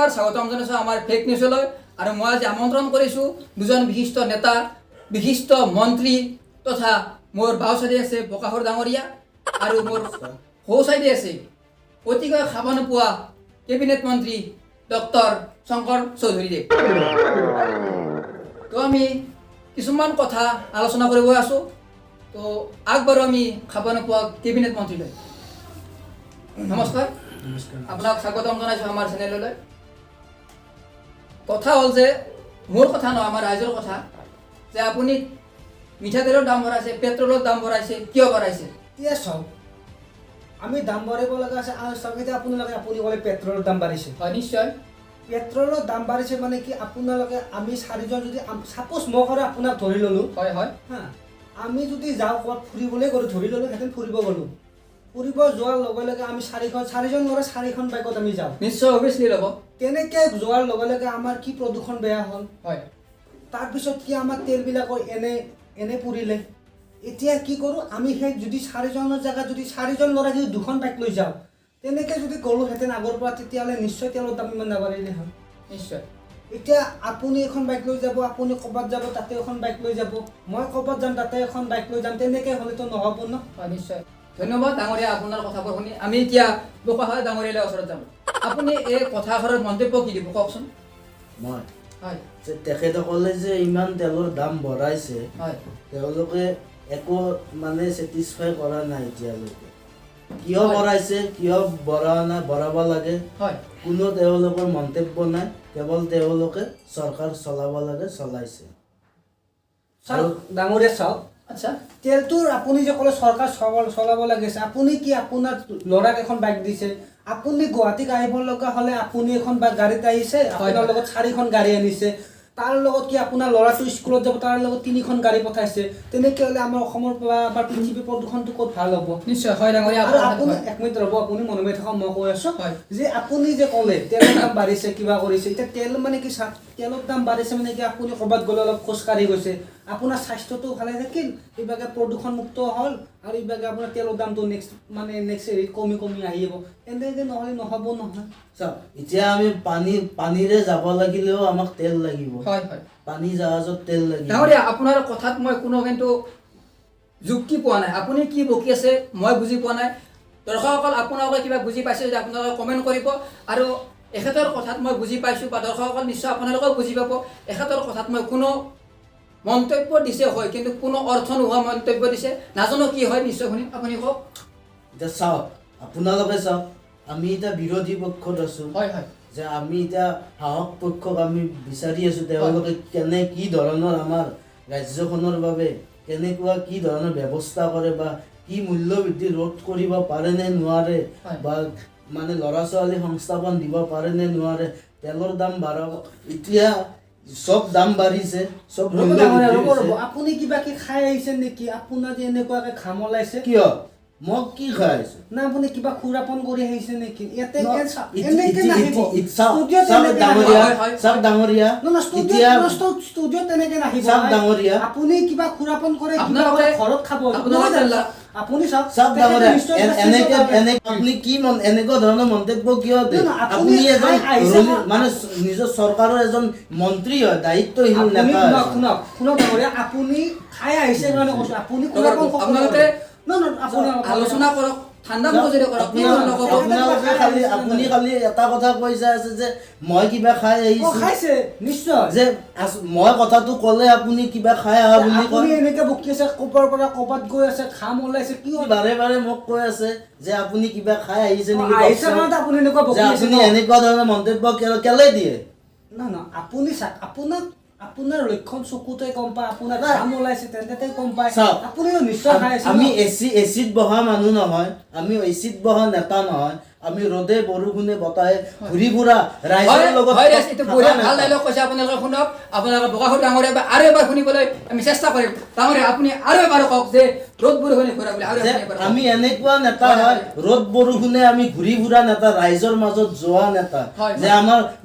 এবাৰ স্বাগতম জনাইছোঁ আমাৰ ফেক নিউজলৈ। আৰু মই আজি আমন্ত্ৰণ কৰিছোঁ দুজন বিশিষ্ট নেতা, বিশিষ্ট মন্ত্ৰী তথা মোৰ বাওঁ চাইডে আছে বকাসুৰ ডাঙৰীয়া আৰু মোৰ সোঁ চাইডে আছে অতিকৈ খাব নোপোৱা কেবিনেট মন্ত্ৰী ডক্টৰ শংকৰ চৌধুৰীদেৱ। তো আমি কিছুমান কথা আলোচনা কৰিব আছোঁ। তো আগবাঢ়ো আমি খাব নোপোৱা কেবিনেট মন্ত্ৰীলৈ। নমস্কাৰ। নমস্কাৰ। আপোনাক স্বাগতম জনাইছোঁ আমাৰ চেনেললৈ। কথা হ'ল যে মোৰ কথা নহয়, আমাৰ ৰাইজৰ কথা যে আপুনি মিঠাতেলৰ দাম বঢ়াইছে, পেট্ৰলৰ দাম বঢ়াইছে, কিয় বঢ়াইছে? এতিয়া চাওক, আমি দাম বাঢ়িব লগা আছে। আৰু চাওক, এতিয়া আপোনালোকে, আপুনি ক'লে পেট্ৰলৰ দাম বাঢ়িছে। হয়, নিশ্চয়। পেট্ৰলৰ দাম বাঢ়িছে মানে কি, আপোনালোকে আমি চাৰিজন যদি, ছাপ'জ মই আৰু আপোনাক ধৰি ল'লোঁ, হয় হয় হা, আমি যদি যাওঁ ক'ৰবাত ফুৰিবলৈ গ'লোঁ, ধৰি ল'লোঁ হেঁতেন ফুৰিব গ'লোঁ, ফুৰিব যোৱাৰ লগে লগে আমি চাৰিখন, চাৰিজন ল'ৰা চাৰিখন বাইকত আমি যাওঁ। নিশ্চয়, অভিয়াছলি ল'ব। তেনেকৈ যোৱাৰ লগে লগে আমাৰ কি প্ৰদূষণ বেয়া হ'ল। তাৰপিছত কি আমাৰ তেলবিলাকৰ এনে এনে পুৰিলে। এতিয়া কি কৰোঁ আমি, সেই যদি চাৰিজনৰ জেগাত যদি চাৰিজন ল'ৰা যদি দুখন বাইক লৈ যাওঁ, তেনেকৈ যদি গ'লোহেঁতেন আগৰ পৰা, তেতিয়াহ'লে নিশ্চয় তেলৰ দাম ইমান নাবাঢ়িলে হয়। এতিয়া আপুনি এখন বাইক লৈ যাব, আপুনি ক'ৰবাত যাব তাতে এখন বাইক লৈ যাব, মই ক'ৰবাত যাম তাতে এখন বাইক লৈ যাম, তেনেকৈ হ'লেতো নহ'ব ন? হয়, নিশ্চয়। ধন্যবাদ ডাঙৰীয়া, আপোনাৰ কথাবোৰ শুনি। আমি এতিয়া বোকাখাত ডাঙৰীয়ালৈ ওচৰত যাম। আপুনি এই কথাষাৰৰ মন্তব্য কি দিব, কওকচোন। মই যে তেখেতসকলে যে ইমান তেলৰ দাম বঢ়াইছে, তেওঁলোকে একো মানে ছেটিছফাই কৰা নাই এতিয়ালৈকে। কিয় বঢ়াইছে, কিয় বঢ়োৱা নাই, বঢ়াব লাগে, কোনো তেওঁলোকৰ মন্তব্য নাই। কেৱল তেওঁলোকে চৰকাৰ চলাব লাগে, চলাইছে। চাওক ডাঙৰীয়া, চাওক। তেলটোৰ আপুনি যে ক'লে চৰকাৰ চলাব লাগিছে, আপুনি কি আপোনাৰ ল'ৰাক এখন বাইক দিছে? আপুনি গুৱাহাটীত আহিব লগা হ'লে আপুনি এখন বা গাড়ীত আহিছে, আপোনাৰ লগত চাৰিখন গাড়ী আনিছে। তাৰ লগত কি আপোনাৰ ল'ৰাটো স্কুলত যাব, তাৰ লগত তিনিখন গাড়ী পঠাইছে। তেনেকৈ হ'লে আমাৰ অসমৰ পৰা আমাৰ পৃথিৱীৰ প্ৰদূষণটো ক'ত ভাল হ'ব? নিশ্চয়, হয় ডাঙৰীয়া। আৰু আপোনাৰ আপুনি এক মিনিট ৰ'ব, আপুনি মনে মনে থাকক, মই কৈ আছোঁ যে আপুনি যে ক'লে তেলৰ দাম বাঢ়িছে, কিবা কৰিছে, এতিয়া তেল মানে কি চাওক, তেলৰ দাম বাঢ়িছে মানে কি, আপুনি ক'ৰবাত গ'লে অলপ খোজকাঢ়ি গৈছে, আপোনাৰ স্বাস্থ্যটো ভালে থাকিল, এইভাগে প্ৰদূষণমুক্ত হ'ল আৰু এইভাগে আপোনাৰ তেলৰ দামটো নেক্সট মানে নেক্সট হেৰিত কমি কমি আহিব। এনেকৈ নহ'লে নহ'ব নহয়। চাওক, এতিয়া আমি পানীৰে যাব লাগিলেও আমাক তেল লাগিব। হয় হয় পানী জাহাজত তেল লাগিব। ডাঙৰীয়া, আপোনাৰ কথাত মই কোনো কিন্তু যুক্তি পোৱা নাই। আপুনি কি বকি আছে মই বুজি পোৱা নাই। দৰ্শকসকল, আপোনালোকে কিবা বুজি পাইছে যদি আপোনালোকে কমেণ্ট কৰিব। আৰু এখেতৰ কথাত মই বুজি পাইছোঁ বা দৰ্শকসকল নিশ্চয় আপোনালোকেও বুজি পাব। এখেতৰ কথাত মই কোনো মন্তব্য দিছে হয়, কিন্তু কোনো অৰ্থ নোহোৱা মন্তব্য দিছে। নাজানো কি হয়, নিশ্চয় শুনিম। আপুনি কওক। এতিয়া চাওক, আপোনালোকে চাওক, আমি এতিয়া বিৰোধী পক্ষত আছোঁ হয় হয় যে আমি এতিয়া শাসক পক্ষক আমি বিচাৰি আছোঁ, তেওঁলোকে কেনে কি ধৰণৰ আমাৰ ৰাজ্যখনৰ বাবে কেনেকুৱা কি ধৰণৰ ব্যৱস্থা কৰে বা কি মূল্যবৃদ্ধি ৰোধ কৰিব পাৰে নে নোৱাৰে বা মানে ল'ৰা ছোৱালী সংস্থাপন দিব পাৰে নে নোৱাৰে, তেলৰ দাম বাঢ়াব। এতিয়া চব দাম বাঢ়িছে, চব ৰ'ব মূল্য ডাঙৰীয়া, বৃদ্ধি ৰ'ব ৰ'ব। হৈছে। আপুনি কিবা কি খাই আহিছে নেকি? আপোনাৰ যে এনেকুৱাকে ঘাম ওলাইছে। কিয়, মই কি খাই আছো? না, আপুনি কিবা সুৰাপান কৰি আহিছে নেকি ইয়াতে? ন, এনেকে নাহিব। চাওক, ষ্টুডিঅ'ত চাওক এনেকে ডাঙৰীয়া, নাহিব। হয়, হয়। চাওক ডাঙৰীয়া, ন ন, এতিয়া ষ্টুডিঅ'ত তেনেকে নাহিব। চাওক ডাঙৰীয়া। আপুনি কিবা সুৰাপান কৰে, কিবা কৰে, ঘৰত খাব। আপোনালোকে নহয় জানো? আপুনি চাওক, চাওক তেখেতে ডাঙৰীয়া, নিশ্চয় কিবা এনেকে চিন্তা কৰে। এনেকে আপুনি কি মন এনেকুৱা ধৰণৰ মন্তব্য কিয় দিয়ে? নহয়, আপুনি আপুনি এজন খাই আহিছে না? মানে নিজৰ চৰকাৰৰ এজন মন্ত্ৰী হয়, দায়িত্বশীল আপুনি নেতা শুনক, এজন। শুনক, শুনক ডাঙৰীয়া, আপুনি খাই আহিছে কাৰণে কৈছো। আপুনি সুৰাপান ৰ'ব, আপোনালোকে ন ন, আপুনি অলপ আলোচনা কৰক, ঠাণ্ডা মগজেৰে কৰক। কি নক'ব। আপোনালোকে খালি, আপুনি খালি এটা কথা কৈ যাই আছে যে মই কিবা খাই আহিছো। খাইছে নিশ্চয়। যে মই কথাটো ক'লে আপুনি কিবা খাই অহা বুলি আপুনি কয়। এনেকে বকি আছে, ক'বাৰ পৰা ক'বাত গৈ আছে, ঘাম ওলাইছে, কি হ'ল? বাৰে বাৰে মোক কৈ আছে যে আপুনি কিবা খাই আহিছে নেকি, আহিছে কওকচোন। কাৰণতে আপুনি এনেকুৱা যে বকি আছে আপুনি ন? এনেকুৱা ধৰণৰ মন্তব্য কেলে দিয়ে? না না, আপুনি চাওক, আপোনাক আপোনাৰ লক্ষণ চকুতে গম পায়, আপোনাৰ নাই। ঘাম ওলাইছে তেন্তে গম পায়। চাওক, আপুনি নিশ্চয় খাই আছে আমি ন? এচিত বহা মানুহ নহয়, আমি এচিত বহা নেতা নহয়, আমি ৰ'দে বৰষুণে বতাহে ঘূৰি ফুৰা ৰাইজৰ লগত হয় ৰাইজ, এইটো থকা বঢ়িয়া নেতা। ভাল ডাইলগ কৈছে। আপোনালোকে শুনক, আপোনালোকে বকাসুৰ ডাঙৰীয়া এবাৰ আৰু এবাৰ শুনিবলৈ আমি চেষ্টা কৰিম। ডাঙৰীয়া, আপুনি আৰু এবাৰ কওক যে ৰ'দ বৰষুণে ঘূৰা বুলি আৰু যে আপুনি এবাৰ কওক। আমি এনেকুৱা নেতা হয়, হয়, হয়। ৰ'দ বৰষুণে আমি ঘূৰি ফুৰা নেতা, ৰাইজৰ মাজত যোৱা নেতা, যে আমাৰ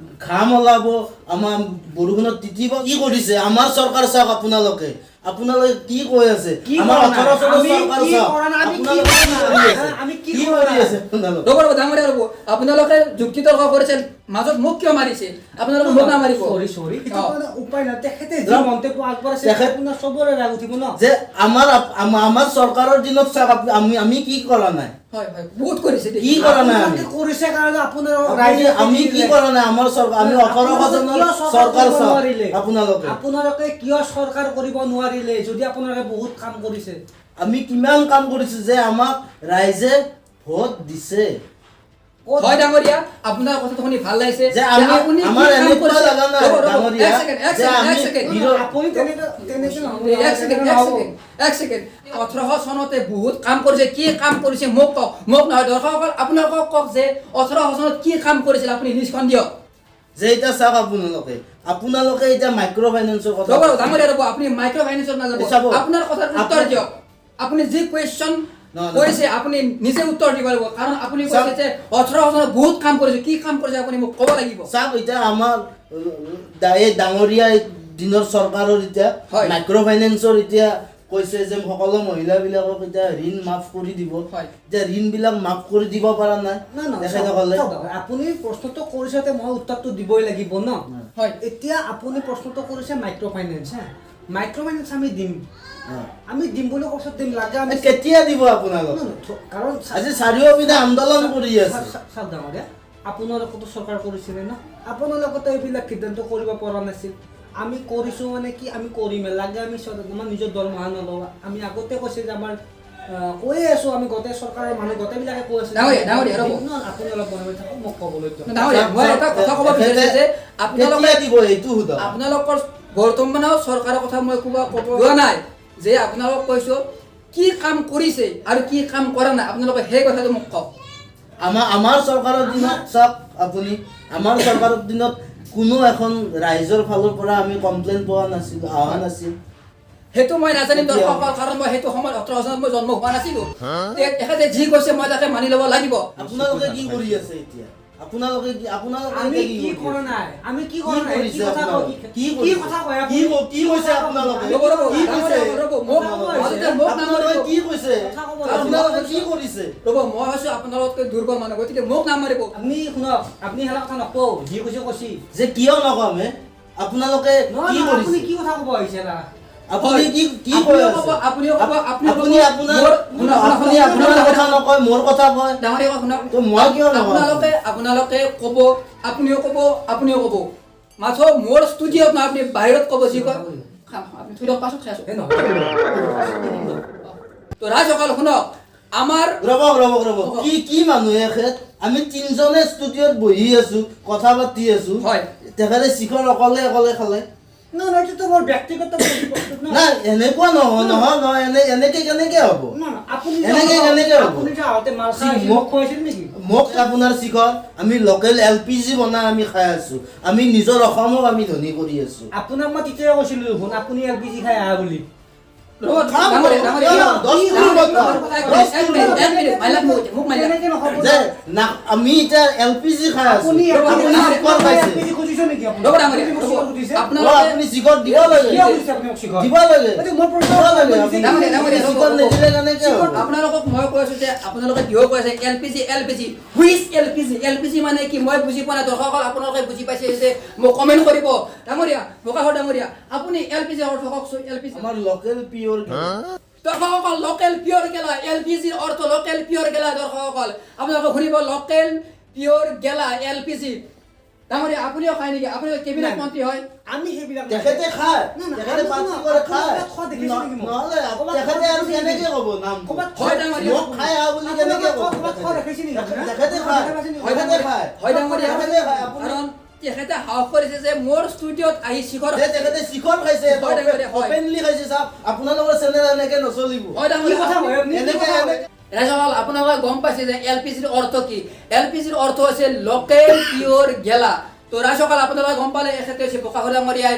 ঘাম ওলাব, আমাৰ বৰষুণত তিতিব। কি কৰিছে আমাৰ চৰকাৰ চাওক আপোনালোকে। আপোনালোকে কি কৈ আছে? কি আমাৰ কৰা নাই? 18 চনৰ আমি চৰকাৰ কি চাওক। কৰা নাই? আমি কি আপোনালোকে কৰা কি নাই? কৰি আছে? আমি কি কি কৰা কৰি নাই? আছে আপোনালোকে? ৰ'ব ৰ'ব ডাঙৰীয়া, ৰ'ব। আপোনালোকে যুক্তি তৰ্ক কৰিছে, মাজত মোক কিয় মাৰিছে? আপোনালোকে মোক নামাৰিব। চৰি চৰি, সেইটো কাৰণে উপায় নাই। তেখেতে যি মন্তব্য আগবঢ়াইছে, আপোনাৰ চবৰে ৰাগ উঠিব ন। যে আমাৰ চৰকাৰৰ দিনত চাওক, আমি কি কৰা নাই? হয় হয়, বহুত কৰিছে দেই। কি কৰা নাই আমি? আপোনালোকে কৰিছে কাৰণে আপোনাৰ আপুনি ৰাইজে আমি কি দিলে। কৰা নাই? আমাৰ চৰকাৰ, আমি 18 আপোনালোকে চনৰ কিয় চৰকাৰ কৰিব চাওক নোৱাৰিলে? আপোনালোকে। আপোনালোকে কিয় চৰকাৰ কৰিব নোৱাৰিলে যদি আপোনালোকে বহুত কাম কৰিছে? আমি কিমান কাম কৰিছো যে আমাক ৰাইজে ভোট দিছে। ক'ত? হয় ডাঙৰীয়া, আপোনাৰ কথাটো শুনি ভাল লাগিছে যে আমি আপুনি কি আমাৰ কাম এনেকুৱা কৰিছে? লগা নাই ৰ'ব, ৰ'ব, ডাঙৰীয়া, এক ছেকেণ্ড, এক যে ছেকেণ্ড, এক আমি ছেকেণ্ড। আপুনি তেনেকে তেনেকে নহ'ব, এক ছেকেণ্ড, তেনেকে এক নহ'ব। ছেকেণ্ড, এক ছেকেণ্ড। 1800 চনতে বহুত কাম কৰিছে, কি কাম কৰিছে মোক কওক। মোক নহয়, দৰ্শকসকল আপোনালোকক কওক যে 1800 চনত কি কাম কৰিছিল, আপুনি লিষ্টখন দিয়ক। যে এতিয়া চাওক, আপোনালোকে এতিয়া মাইক্ৰ' ফাইনেন্সৰ কথা ৰ'ব ৰ'ব ডাঙৰীয়া, ৰ'ব, আপুনি মাইক্ৰ' ফাইনেন্সত নাযাব। চাব। আপোনাৰ কথাৰ উত্তৰ দিয়ক। আপুনি যি কুৱেশ্যন নহয়, নহয়। কৰিছে আপুনি নিজে উত্তৰ দিব লাগিব, কাৰণ আপুনি চাওক। কৈছে যে 1800 চনত বহুত কাম কৰিছে, কি কাম কৰিছে আপুনি মোক ক'ব লাগিব। চাওক, এতিয়া আমাৰ এই ডাঙৰীয়া দিনৰ চৰকাৰৰ এতিয়া মাইক্ৰ' ফাইনেন্সৰ এতিয়া কৈছে যে সকলো মহিলাবিলাকক এতিয়া ঋণ মাফ কৰি দিব। এতিয়া ঋণবিলাক মাফ কৰি দিব পৰা নাই না না, তেখেতসকলে। চাওক, চাওক, আপুনি প্ৰশ্নটো কৰিছে তে মই উত্তৰটো দিবই লাগিব ন। এতিয়া আপুনি প্ৰশ্নটো কৰিছে মাইক্ৰ' ফাইনেন্স, হা, মাইক্ৰ' ফাইনেন্স আমি দিম। আমি দিম বুলি কৈছোঁ, দিম লাগে আমি। এই কেতিয়া দিব আপোনালোক? না, না, কাৰণ আজি চাৰিওপিনে আন্দোলন কৰি আছে। চাওক ডাঙৰীয়া, আপোনালোকতো চৰকাৰ কৰিছিলে ন, আপোনালোকেতো এইবিলাক সিদ্ধান্ত কৰিব পৰা নাছিল। আমি কৰিছোঁ মানে কি, আমি কৰিমে লাগে। আমি আমাৰ নিজৰ দৰমহা নলওঁ। আমি আগতে কৈছে যে আমাৰ কৈয়ে আছোঁ আমি, গোটেই চৰকাৰৰ মানুহ গোটেইবিলাকে কৈ আছে। ডাঙৰীয়া, ডাঙৰীয়া, ৰ'ব। নহয়, আপুনি অলপ মনে থাকক, মোক ক'বলৈ দিয়ক। ডাঙৰীয়া, মই এটা কথা ক'ব বিচাৰিছোঁ যে আপোনালোকে কেতিয়া দিব এইটো সোধক। আপোনালোকৰ বৰ্তমানৰ চৰকাৰৰ কথা মই ক'ব যোৱা নাই, যে আপোনালোকক কৈছোঁ কি কাম কৰিছে আৰু কি কাম কৰা নাই, আপোনালোকে সেই কথাটো মোক কওক। আমাৰ চৰকাৰৰ দিনত চাওক আপুনি, আমাৰ চৰকাৰৰ দিনত কোনো এখন ৰাইজৰ ফালৰ পৰা আমি কমপ্লেইন পোৱা নাছিলো, অহা নাছিল। সেইটো মই নাজানিম কেতিয়া? দৰ্শকসকল, কাৰণ মই সেইটো সময়ত 18 চনত মই জন্ম হোৱা নাছিলো। তেখেতে যি কৈছে মই তাকে মানি ল'ব লাগিব। আপোনালোকে কি কৰি আছে এতিয়া? আপোনালোকে কি, আপোনালোকে আমি এতিয়া কি কৰি কৰা আছে? নাই? আমি কি কি কৰা নাই? কি কৰিছে কথা কয়? আপোনালোকে? কি কি কি কৰিছে? কথা কয় কি আপুনি? কি কৈছে আপোনালোকে? ৰ'ব, ৰ'ব, কি কৈছে? ডাঙৰীয়া, ৰ'ব, মোক আপোনালোকে? মাজতে মোক আপোনালোকে নামাৰিব। কি কৈছে? কথা ক'ব আপোনালোকে কি কৰিছে? ৰ'ব, মই হৈছো আপোনালোকতকৈ দুৰ্বল মানুহ, গতিকে মোক নামাৰিব। আপুনি শুনক, আপুনি সেলা কথা নকওঁ, যি কৈছে কৈছি। যে কিয় নকম হে? আপোনালোকে নহয়, কি নহয়, আপুনি কৰিছে? কি কথা ক'ব আহিছে না? আপুনি কি কি কৈ আপুনিও আছে? ক'ব, আপুনিও ক'ব, আপুনিও আপুনি ক'ব। আপোনাৰ শুনক, শুনক, আপুনি শুনক, আপোনাৰ শুনক, কথা নকয়, মোৰ কথা কয়। ডাঙৰীয়া, শুনক। তো মই কিয় নকওঁ? আপোনালোকে ক'ব, আপুনিও ক'ব, আপুনিও ক'ব, মাথো মোৰ ষ্টুডিঅ'ত নহয়, আপুনি বাহিৰত ক'ব যি কয়। খাম, আপুনি থৈ দিয়ক, পাছত খাই আছোঁ। এই নহয়। তো ৰাইজসকল শুনক, আমাৰ ৰ'ব ৰ'ব ৰ'ব, কি কি মানুহ এখেত? আমি তিনজনে ষ্টুডিঅ'ত বহি আছো, কথা পাতি আছো, তেখেতে শিখৰ অকলে অকলে খালে। নহয়, নহয়, এইটোতো মোৰ ব্যক্তিগত বস্তু ন। নাই, এনেকুৱা নহয়, নহয়, নহয়, এনেকে কেনেকে হ'ব? নহয়, নহয়, আপুনি যে এনেকে কেনেকে হ'ব? আপুনি যে আহোঁতে মাল খাই আহিছিল, মোক খুৱাইছিল নেকি? মোক আপোনাৰ শিখৰ, আমি লোকেল এল পি জি বনাই আমি খাই আছো, আমি নিজৰ অসমক আমি ধনী কৰি আছো। আপোনাক মই তেতিয়াই কৈছিলো দেখোন, আপুনি এল পি জি খাই আহা বুলি। ৰ'ব, খাম, ডাঙৰীয়া, ডাঙৰীয়া, কিয়? দহ ডাঙৰীয়া, মিনিট, ডাঙৰীয়া, দহ এক মিনিট, এক মিনিট, মাইলাক মোক, মোক মাইলাক। তেনেকে নহ'ব। যে না, আমি এতিয়া এল পি জি খাই আছো, আপুনি আপুনি শিখৰ খাইছে। এল পি জি খুজিছে নেকি আপুনি? ৰ'ব ডাঙৰীয়া, আপুনি মোক ৰ'ব। শিখৰ খুজিছে? অ, আপোনালোকে আপুনি শিখৰ দিব লাগে। কিয় খুজিছে আপুনি মোক শিখৰ? দিব লাগে। এইটো মোৰ প্ৰশ্ন, দিব লাগে। আপুনি আপুনি ডাঙৰীয়া, ডাঙৰীয়া, ৰ'ব, শিখৰ ৰ'ব। নিদিলে কেনেকে হ'ব? আপোনালোকক মই কৈ আছো যে আপোনালোকে কিয় কৈ আছে L P G, L P G, which L P G? L P G মানে কি মই বুজি পোৱা নাই। দৰ্শকসকল আপোনালোকে বুজি পাইছে যে মোক কমেণ্ট কৰিব। ডাঙৰীয়া, বোকাখৰ ডাঙৰীয়া, আপুনি এল পি জি অৰ্থ কওকচোন, এল পি জি। আমাৰ লোকেল পিয়ৰ। দৰ্শকসকল, লোকেল পিয়ৰ গেলা, এল পি জিৰ অৰ্থ লোকেল পিয়ৰ গেলা। দৰ্শকসকল আপোনালোকে শুনিব, লোকেল পিয়ৰ গেলা এল পি জি। ডাঙৰীয়া, আপুনিও খায় নেকি? আপুনি কেবিনেট নাই। মন্ত্ৰী হয়। আমি সেইবিলাক তেখেতে খায়, না, না, তেখেতে আমি পাৰ্টি শুনক, কৰে আপুনি খায়। ক'ৰবাত খোৱা দেখিছে নেকি মোক? নহ'লে ক'ৰবাত তেখেতে খোৱা আৰু দেখিছে কেনেকে নেকি? ক'ব নাম? ক'ৰবাত হয় ডাঙৰীয়া। মোক খাই আহা বুলি কেনেকে ক'ব? ক'ৰবাত খোৱা দেখিছে নেকি? তেখেতে খায়, দেখা পাইছে নেকি? তেখেতে খায়, হয় ডাঙৰীয়া, তেখেতে খায়। আপুনি কাৰণ তেখেতে সাহস কৰিছে যে মোৰ ষ্টুডিঅ'ত আহি শিখৰ যে তেখেতে শিখৰ খাইছে, হয় ডাঙৰীয়া, হয়। অপেনলি খাইছে। চাওক, আপোনালোকৰ চেনেল এনেকে নচলিব। হয় কি ডাঙৰীয়া, কথা কয় আপুনি? কি এনেকে কথা কয়? এনেকে ৰাইজসকল আপোনালোকে গম পাইছে যে এল পি জিৰ অৰ্থ কি? এল পি জিৰ অৰ্থ হৈছে লোকেল পিয়ৰ গেলা। তো ৰাইজসকল আপোনালোকে গম পালে, এখেতে হৈছে বোকাখৰ ডাঙৰীয়াই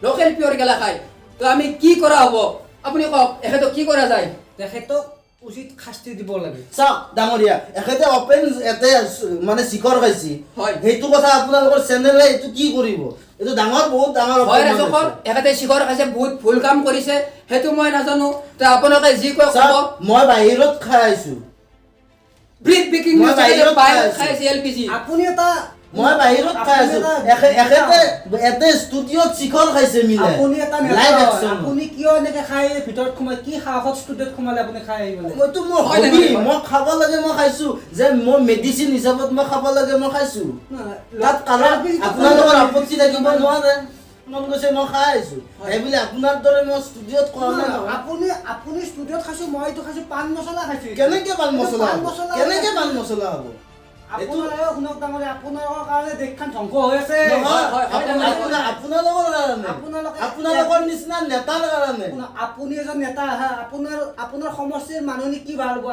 লোকেল পিয়ৰ গেলা খায়। তো আমি কি কৰা হ'ব আপুনি কওক, এখেতক কি কৰা যায়? তেখেতক উচিত শাস্তি দিব লাগে। চাওক ডাঙৰীয়া, এখেতে অপেন এতে মানে শিখৰ খাইছে, সেইটো কথা আপোনালোকৰ চেনেলে এইটো কি কৰিব? এইটো ডাঙৰ, বহুত ডাঙৰ হয় অপমান ৰাইজসকল, হৈছে। এখেতে শিখৰ খাইছে, বহুত ভুল কাম কৰিছে। সেইটো মই নাজানো। তো আপোনালোকে যি কয় ক'ব। চাওক, মই বাহিৰত খাই আছো। ব্ৰিফ ব্ৰেকিং মই নিউজ, বাহিৰত বাহিৰত খাই খাইছে এলপিজি। আপুনি এটা মই বাহিৰত খাই আপুনি আছো। এটা এখেতে এতে ষ্টুডিঅ'ত শিখৰ খাইছে মিলাই। আপুনি এটা নেতা লাইভ হয়। একশ্যন। আপুনি কিয় এনেকে খাই ভিতৰত সোমাই, কি সাহসত ষ্টুডিঅ'ত সোমালে আপুনি খাই আহিবলৈ? মইতো মোৰ হয় হবি, নে নহয়? মই খাব লাগে মই খাইছো, যে মই মেডিচিন হিচাপত মই খাব লাগে মই খাইছো। নহয়, তাত কাৰণ LPG টো আপোনালোকৰ আপত্তি থাকিব নোৱাৰে। মন গৈছে মই খাই আহিছো। সেইবুলি আপোনাৰ দৰে মই ষ্টুডিঅ'ত খোৱা নাই নহয়, নহয়। আপুনি ষ্টুডিঅ'ত খাইছো, মই এইটো খাইছো, পাণ মছলা খাইছো। কেনেকে পাণ এইটো মছলা পাণ হ'ব? মছলা। কেনেকে পাণ মছলা হ'ব এইটো? আপোনালোকে শুনক ডাঙৰীয়া, আপোনালোকৰ কাৰণে দেশখন ধ্বংস হৈ আছে। নহয়, হয়, হয়, হয়। আপোনালোকৰ কাৰণে, আপোনালোকৰ নিচিনা নেতাৰ কাৰণে। শুনক, আপুনি এজন নেতা হা, আপোনাৰ সমষ্টিৰ মানুহখিনি কি ভাল হ'ব?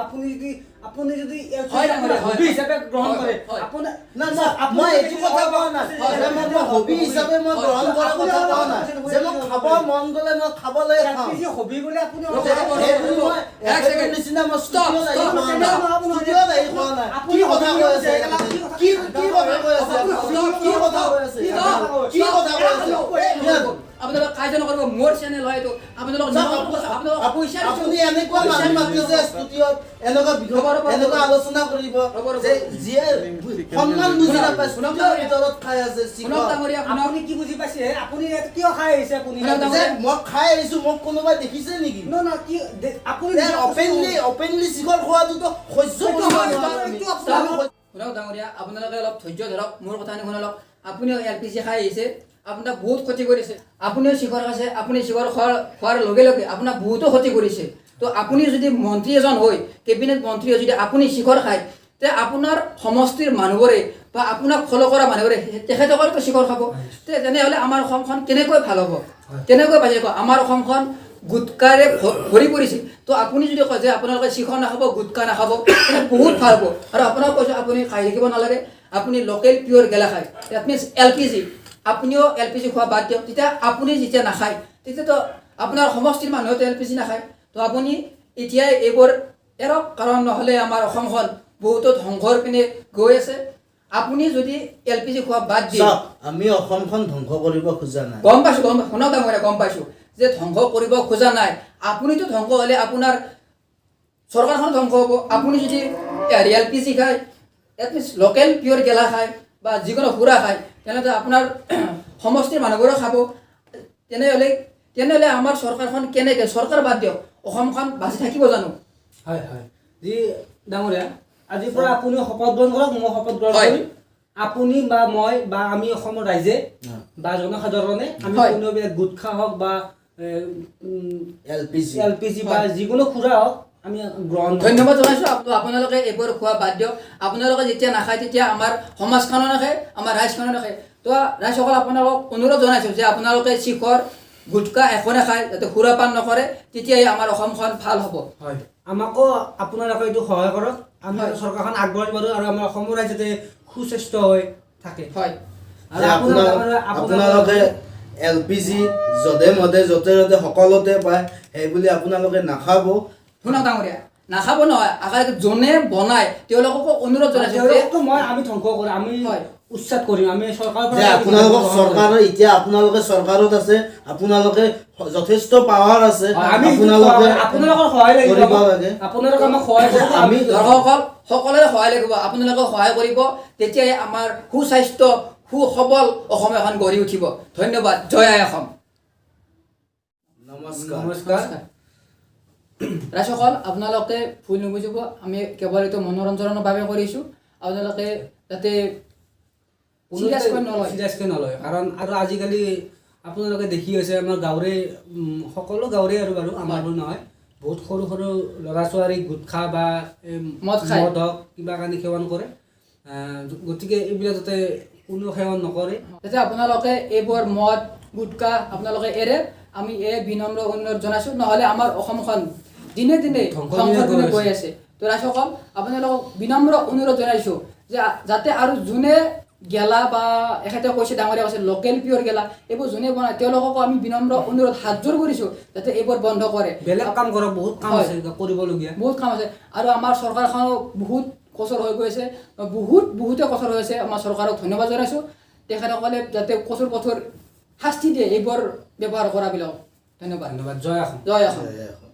আপুনি যদি হয় ডাঙৰীয়া, হয়। হবি হিচাপে গ্ৰহণ হয়, কৰে হয়। আপোনাৰ না, মই এইটো কথা কোৱা নাই যে মই হবি হিচাপে মই গ্ৰহণ কৰা কথা কোৱা নাই, যে মই খাব মন গ'লে মই খাব লাগে খাওঁ। LPG hobby বুলি আপুনি ৰ'ব, ৰ'ব, ৰ'ব, সেইবুলি ৰ'ব। মই এক এখেতৰ ছেকেণ্ড। নিচিনা মই Stop, ষ্টুডিঅ'ত আহি stop, খোৱা নাই। stop. ষ্টুডিঅ'ত আহি খোৱা নাই। আপুনি কি কথা কৈ আছে? কি কি কথা কৈ আছে? Stop, কি কথা কৈ আছে? stop, কি কথা কৈ আছে? stop. আপোনালোক কাজিয়া নকৰিব, মোৰ চেনেল হয় এইটো। আপোনালোক আপোনালোক পইচা দিছো। আপুনি এনেকুৱা মানুহ মাতিছে ষ্টুডিঅ'ত, এনেকুৱা ৰ'ব, ৰ'ব, এনেকুৱা ৰ'ব। আলোচনা কৰিব ৰ'ব, ৰ'ব। যে যিয়ে সন্মান বুজি নাপায়, শুনক, ষ্টুডিঅ'ৰ ভিতৰত খাই আছে শুনক চিখৰ। ডাঙৰীয়া, শুনক। আপুনি কি বুজি পাইছে? আপুনি ইয়াত কিয় খাই আহিছে আপুনি? শুনক ডাঙৰীয়া। যে মই খাই আহিছো, মোক কোনোবাই দেখিছে নেকি? ন ন কি আপুনি নিজে অপেনলি শিখৰ খোৱাটোতো সহ্য সেইটো কৰিব হয়, নোৱাৰো আমি। এইটো আপোনাৰ- শুনক ডাঙৰীয়া, আপোনালোকে অলপ ধৈৰ্য ধৰক, মোৰ কথা শুনি লওক। আপুনিও এলপিজি খাই আহিছে, আপোনাক বহুত ক্ষতি কৰিছে। আপুনিও শিখৰ খাইছে, আপুনি শিখৰ খোৱাৰ লগে লগে আপোনাক বহুতো ক্ষতি কৰিছে। তো আপুনি যদি মন্ত্ৰী এজন হৈ, কেবিনেট মন্ত্ৰী হৈ যদি আপুনি শিখৰ খায়, তে আপোনাৰ সমষ্টিৰ মানুহবোৰে বা আপোনাক ফ'ল' কৰা মানুহবোৰে তেখেতসকলেতো শিখৰ খাব। তে তেনেহ'লে আমাৰ অসমখন কেনেকৈ ভাল হ'ব, কেনেকৈ বাচিব? আমাৰ অসমখন গুটকাৰে ভৰি পৰিছে। তো আপুনি যদি কয় যে আপোনালোকে শিখৰ নাখাব, গুটকা নাখাব, তেনে বহুত ভাল হ'ব। আৰু আপোনাক কৈছোঁ, আপুনি খাই থাকিব নালাগে, আপুনি লোকেল পিয়'ৰ গেলা খায়, that means LPG. আপুনিও এলপিজি খোৱা বাদ দিয়ক। তেতিয়া আপুনি যেতিয়া নাখায়, তেতিয়াতো আপোনাৰ সমষ্টিৰ মানুহেতো এলপিজি নাখায়। তো আপুনি এতিয়াই এইবোৰ এৰক, কাৰণ নহ'লে আমাৰ অসমখন বহুতো ধ্বংসৰ পিনে গৈ আছে। আপুনি যদি এলপিজি খোৱা বাদ দিয়ে। চাওক, আমি অসমখন ধ্বংস কৰিব খোজা নাই। গম পাইছোঁ, গম শুনক ডাঙৰীয়া, গম পাইছোঁ যে ধ্বংস কৰিব খোজা নাই। আপুনিতো ধ্বংস হ'লে আপোনাৰ চৰকাৰখন ধ্বংস হ'ব। আপুনি যদি এলপিজি খায়, এটলিষ্ট লোকেল পিয়'ৰ গেলা খায় বা যিকোনো সুৰা খায়, তেনেহ'লে আপোনাৰ সমষ্টিৰ মানুহবোৰেও খাব। তেনেহ'লে আমাৰ চৰকাৰখন কেনেকৈ, চৰকাৰ বাদ দিয়ক, অসমখন বাচি থাকিব জানো? হয় হয়, যি ডাঙৰীয়া, আজিৰ পৰা আপুনিও শপত গ্ৰহণ কৰক, মই শপত গ্ৰহণ কৰিম। আপুনি বা মই বা আমি অসমৰ ৰাইজে বা জনসাধাৰণে আমি কোনো বিলাক গুটখা হওক বা এলপিজি, এলপিজি বা যিকোনো সুৰা হওক, আমি গ্ৰহণ নকৰোঁ। ধন্যবাদ জনাইছোঁ। আপোনালোকে এইবোৰ খোৱা বাদ দিয়ক। আপোনালোকে যেতিয়া নাখায়, তেতিয়া আমাৰ সমাজখনো নাখায়, আমাৰ ৰাইজখনো নাখায়। তো ৰাইজসকল, আপোনালোকক অনুৰোধ জনাইছোঁ যে আপোনালোকে শিখৰ, গুটকা একো নাখায়, যাতে সুৰাপান নকৰে, তেতিয়াই আমাৰ অসমখন ভাল হ'ব। হয়, আমাকো আপোনালোকে এইটো সহায় কৰক, আমি চৰকাৰখন আগবঢ়াই পাৰোঁ আৰু আমাৰ অসমৰ ৰাইজ যাতে সুস্বাস্থ্য হৈ থাকে। আৰু যে আপোনালোকে এলপিজি যধে মধে য'তে ত'তে সকলোতে পায়, সেইবুলি আপোনালোকে নাখাব। শুনক ডাঙৰীয়া, নাখাব নহয়, আগাৰ যোনে বনায় তেওঁলোককো অনুৰোধ জনাইছোঁ যে তেওঁলোকতো আমি ধ্বংস কৰিম, আমি উচ্ছেদ কৰিম, আমি চৰকাৰৰ পৰা যে আপোনালোকক চৰকাৰৰ, এতিয়া আপোনালোকে চৰকাৰত আছে, আপোনালোকে যথেষ্ট পাৱাৰ আছে, হয়, আমি আপোনালোকে আপোনালোকৰ সহায় লাগিব কৰিব আমাক। লাগে। আপোনালোকে আমাক সহায় কৰিব। আমি দৰ্শকসকল, সকলোৰে সহায় লাগিব, আপোনালোকে সহায় কৰিব, তেতিয়াই আমাৰ সুস্বাস্থ্য সুসবল অসম এখন গঢ়ি উঠিব। ধন্যবাদ, জয় আই অসম। নমস্কাৰ। নমস্কাৰ। ৰাইজসকল, আপোনালোকে ভুল নুবুজিব, আমি কেৱল এইটো মনোৰঞ্জনৰ বাবে কৰিছোঁ। আপোনালোকে যাতে চিৰিয়াছকৈ নলয়। চিৰিয়াছকৈ নলয়, কাৰণ আৰু আজিকালি আপোনালোকে দেখি আছে, আমাৰ গাঁৱৰে, সকলো গাঁৱৰে আৰু বাৰু আমাৰ বুলি নহয়, বহুত সৰু সৰু ল'ৰা ছোৱালী গুটখা বা এই মদ খায়। মদ হওক কিবা কানি সেৱন কৰে। গতিকে এইবিলাক যাতে কোনো সেৱন নকৰে, যাতে আপোনালোকে এইবোৰ মদ গুটকা আপোনালোকে এৰে, আমি এই বিনম্ৰ অনুৰোধ জনাইছোঁ। নহ'লে আমাৰ অসমখন দিনে দিনে ধ্বংসৰ ধ্বংসৰ পিনে পিনে গৈ গৈ আছে। তো ৰাইজসকল, আপোনালোকক বিনম্ৰ অনুৰোধ জনাইছোঁ যে যাতে আৰু যোনে গেলা বা এখেতে কৈছে, ডাঙৰীয়া কৈছে, লোকেল পিয়ৰ গেলা এইবোৰ যোনে বনায়, তেওঁলোককো আমি বিনম্ৰ অনুৰোধ হাতযোৰ কৰিছোঁ যাতে এইবোৰ বন্ধ কৰে। বেলেগ কাম কৰক, বহুত কাম আছে কৰিবলগীয়া। বহুত কাম আছে। আৰু আমাৰ চৰকাৰখনো বহুত কঠোৰ হৈ গৈছে, বহুতে কঠোৰ হৈ আছে। আমাৰ চৰকাৰক ধন্যবাদ জনাইছোঁ, তেখেতসকলে যাতে কঠোৰ কঠোৰ শাস্তি দিয়ে এইবোৰ ব্যৱহাৰ কৰাবিলাক। ধন্যবাদ। ধন্যবাদ, জয় অসম। জয় অসম। জয় অসম।